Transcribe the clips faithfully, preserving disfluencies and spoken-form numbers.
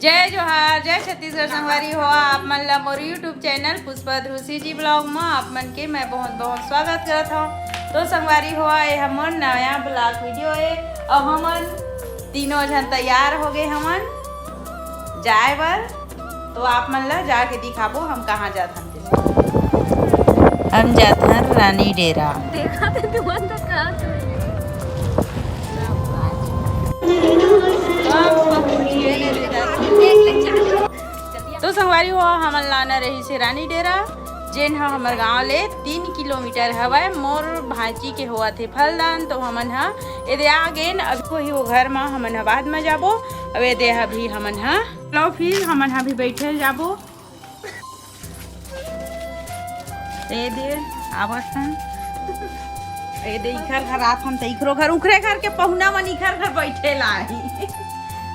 जय जोहार, जय छत्तीसगढ़। संगवारी हो, आप मन ला मोर YouTube चैनल पुष्पा ध्रुसी जी ब्लॉग म आप मन के मैं बहुत बहुत स्वागत करत हव। तो संगवारी हो, ये हमर नया ब्लॉग वीडियो ए, अउ हमन तीनों झन तैयार हो गे हमन जाए बर। तो आप मन ला जाके दिखाबो हम कहाँ जात हन। हम जात हन रानी डेरा। देखा थे तुमन तो कहा तो संगवारी हो, हमन लाना रहिसे रानी डेरा, जेन ह हमर गांव ले तीन किलोमीटर हवय। मोर भांची के होवत हे फलदान, तो हमन ह एदे आ गेन। अभी वही वो घर म हमन ह बाद म जाबो। अब एदे अभी हमन ह, लो फिर हमन ह अभी बैठे जाबो। ए दे, आवत हन। ए दे, इखर घर आत हन, त इखरो घर, उखरे घर के पहुना मन इखर घर बैठे ला आही।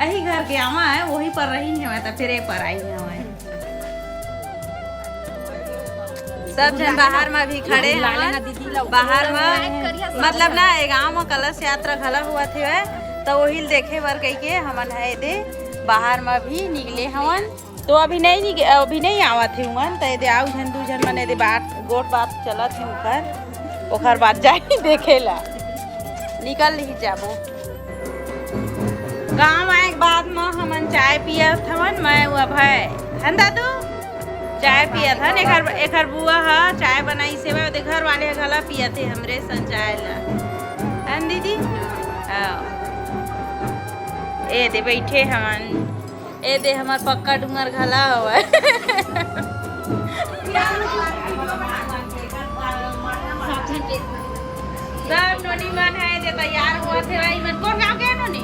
अही घर के आवा है, वही पर रही हवय, त फिर ए पर आई हवय। सब झन बाहर में भी खड़े हवन। बाहर में, मतलब ना, ए गांव में कलश यात्रा घला हुआ थे, त वही ल देखे बर कहिके हमन है दे बाहर में भी निकले हवन। तो अभी नहीं निक-, अभी नहीं आवत हे उमन, त एदे आऊ झन दू झन मन एदे बात, गोठ बात चलत हे उकर, ओकर बाद जाही देखे ला, निकल ही जाबो। गांव आए के बाद म हमन चाय पियत हवन, मैं अउ अभय, हन दादू, चाय पियत हन। एकर, एकर बुआ ह चाय बनाई से, ओदे घर वाले ह घला पियत हे हमरे सन चाय ला, हन दीदी? हाँ। एदे बैठे हवन। ए दे हमर पक्का डुंगर घला हवय। सब नोनी मन है जे तैयार होवत हे भाई मन। कोन गांव के हे नोनी?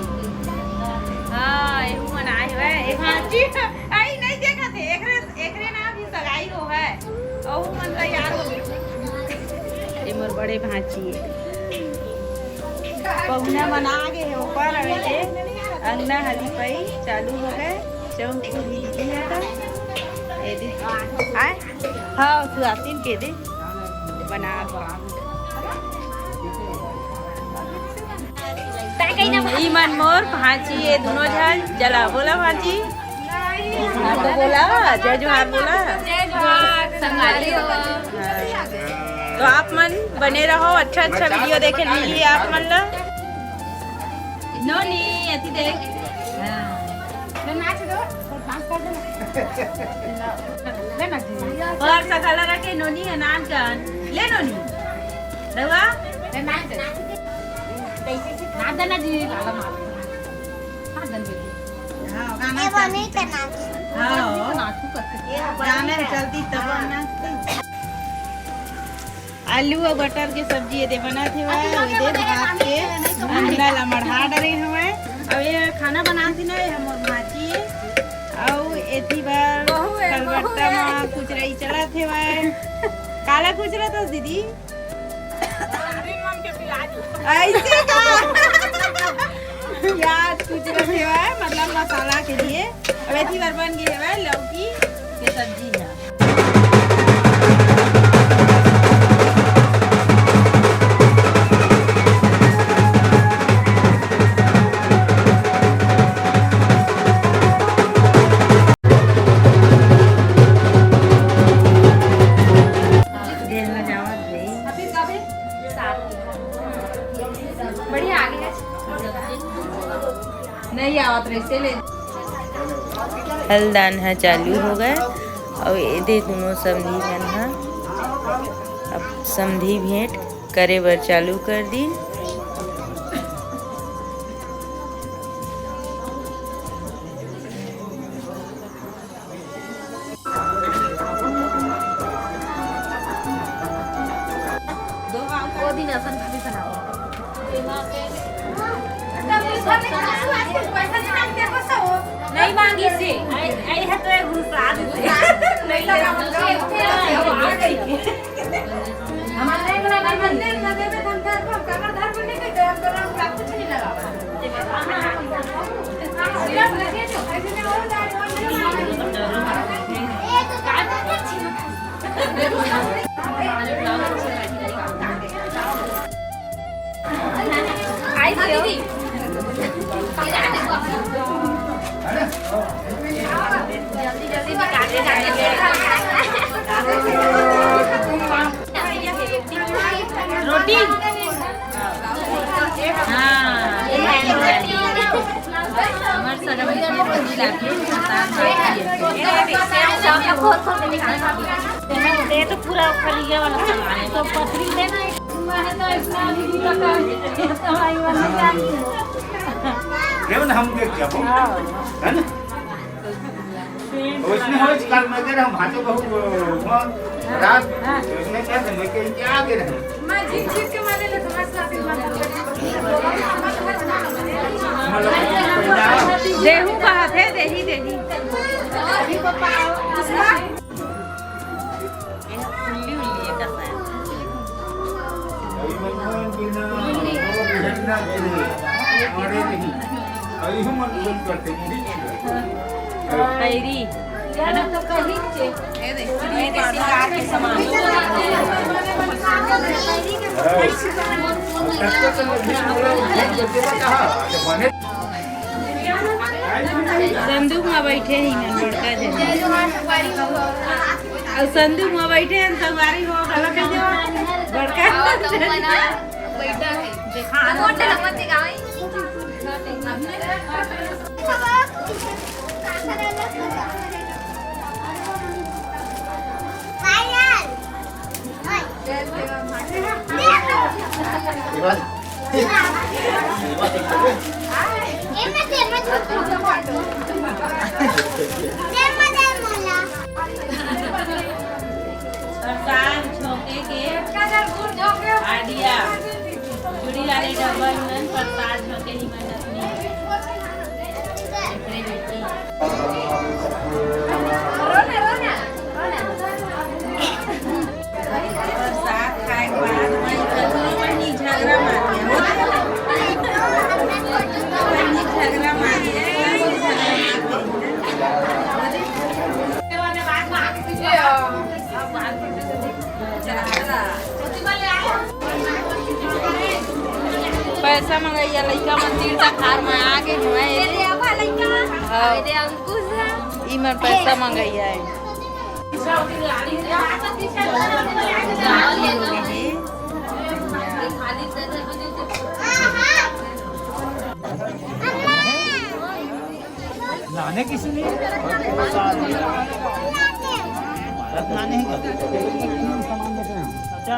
हाँ, एहू मन आए हवय। ए भांची, आई नहीं देखत हे। एकरे, एकरे नाम ही सगाई होवय। ओहू मन तैयार हो गे। ए मोर बड़े भांची हे। पहुना मन आ गे हे ऊपर, अभी के अंगना हली पई चालू हो गए। चौक पूरी दीदी है तो ए दे। आए? हाँ, सुहासिन के दे। बना बा। ई मन मोर भांची, ये दोनों झन। चला, बोला भांची। हाँ, तो बोला, जय जोहार बोला। जय जोहार, संगवारी हो। हाँ। तो आप मन बने रहो, अच्छा अच्छा वीडियो देखे मिली आप मन ला। नोनी, अति देख। हाँ। ले नाच दो, डांस कर दो ना। ले ना जी। और सगला रखे नोनी है नान का। ले नोनी। रवा? ले नाच दे। नाच दे ना जी, लाला मार। हाँ, गंदगी। हाँ, गाना ये चलती बनी तो तब। नाच। हाँ। गाना चलती तब नाचते। आलू अउ बटर के सब्जी एदे बनत हे, ओदे भात के अंडा ला मढ़ा डरे हवय। अउ ये खाना बनात हे ना, ये हमर भांची हे। अउ एती बर बहू हे, बहू कलबट्टा हे। म कुचरई चलत हेवय। काला कुचरत हस दीदी? ऐसे का? प्याज कुचरत हेवय, मतलब मसाला के लिए। अब एती बर बन गे हेवय लौकी के सब्जी ह। बढ़िया आगे है। नहीं आवत रहिसे ले। हलदान ह चालू हो गए, अउ एदे दुनों समधी मन ह अब समधी भेंट करे बर चालू कर दीन। वो दिन असन भाभी बनाओ। नहीं मांगी से। आई, आई है तो एक घुसा दे। नहीं लगा, मुझे इतने आ गई। हमारे नहीं बना, नहीं बना, नहीं बना, नहीं बना, हम घर पर, कमर धर पर नहीं करते, हम तो लोग कुछ नहीं लगा। ये तो पूरा खलिया वाला सामान है, तो पथरी लेना है। ये ना हम देख जाबो, है ना? वैसने हो, काल मैं कह रहा हूँ, भांचो बहू, वो, वो, रात, वैसने क्या थे, मैं कहीं क्या आगे रहे। मैं झिक झिक के मारे ले, तुम्हारे साथ ही मारे। मतलब, देहू कहा थे, देही, देही। अरे नहीं, अभी हम मन करते हैं। खैरी। संदूक में बैठे ही मन बड़का जन। अउ संदूक में बैठे हैं, संगवारी हो, गलत है जो बड़का। बैठा है। देखा, प्रसाद झोंके के आइडिया। जुड़ी वाले डबल में प्रसाद झोंके ही मन अपनी। प्रसाद खाए के बाद वही कतनो बहिनी झगड़ा मार के, बहिनी झगड़ा मार के, झगड़ा मार के। पैसा मंगइया लइका मन तीर तखार में आ गे हवय। हाँ। ई मन पैसा मंगइया है। लाने किसी ने? भारत लाने हैं क्या? अच्छा।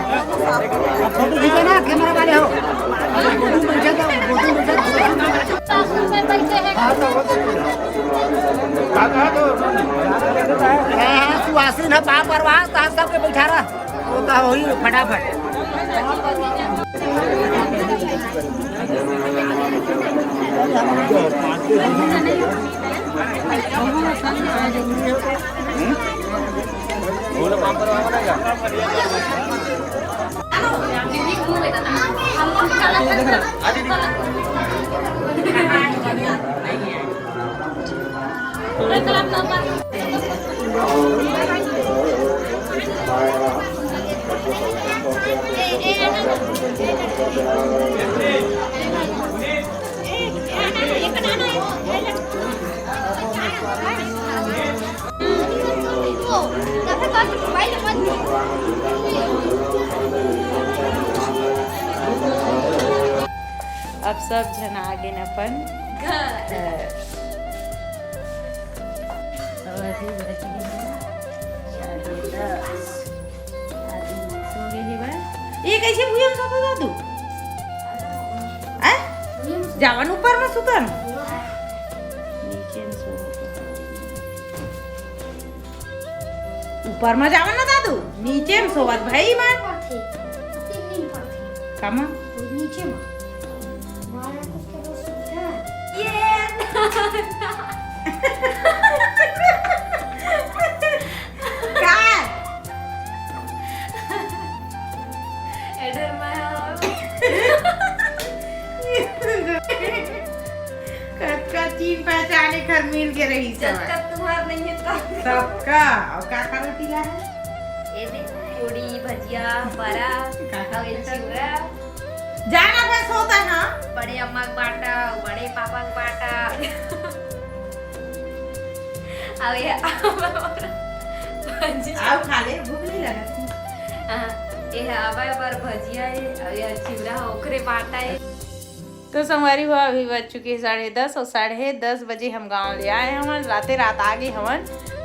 फोटो खींचो ना, कैमरा वाले हो। फोटो खींचो तो, फोटो खींचो तो। हाँ, तो वो तो हाँ, हाँ, सुहासिन है, बाप परवास, तो हम सबके बैठा रहा। वो तो वही फटाफट। अब सब झन आ गेन अपन घर। अउ अभी बज गे हे साढ़े दस। आदमी सो गे हे बा। ए, कइसे भुइयां म सोत हस दादू? आ? जावन ऊपर म सुतन। नीचे म सो। ऊपर म जावन ना दादू, नीचे म सोवत भई मन। कामा? नीचे म। ये काय? एडर माया। कतका चीन पहचाने घर मिल के रही सब। जब तक तुम्हार नहीं है तब। सबका। और का का रोटी ला है? ये दे, पूड़ी, भजिया, बरा, का का और ये चिवड़ा। जाना बस होता ना। बड़े अम्मा के बाटा, बड़े पापा के बाटा। अब ये भजिया। आओ खा ले, भूख नहीं लगा। हाँ, ये हवा पर भजिया है, अब ये चिवड़ा ओकरे बाटा है। तो संगवारी हो, अभी बज चुके हैं साढ़े दस और साढ़े दस बजे हम गांव ले आए हवन, राते रात आ गए हवन।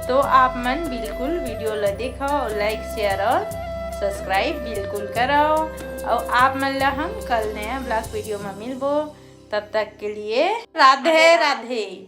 तो आप मन बिल्कुल वीडियो ला देखो और लाइक, शेयर और सब्सक्राइब बिल्कुल करो। और आप मन ला हम कल नया ब्लॉग वीडियो में मिलबो। तब तक के लिए राधे राधे।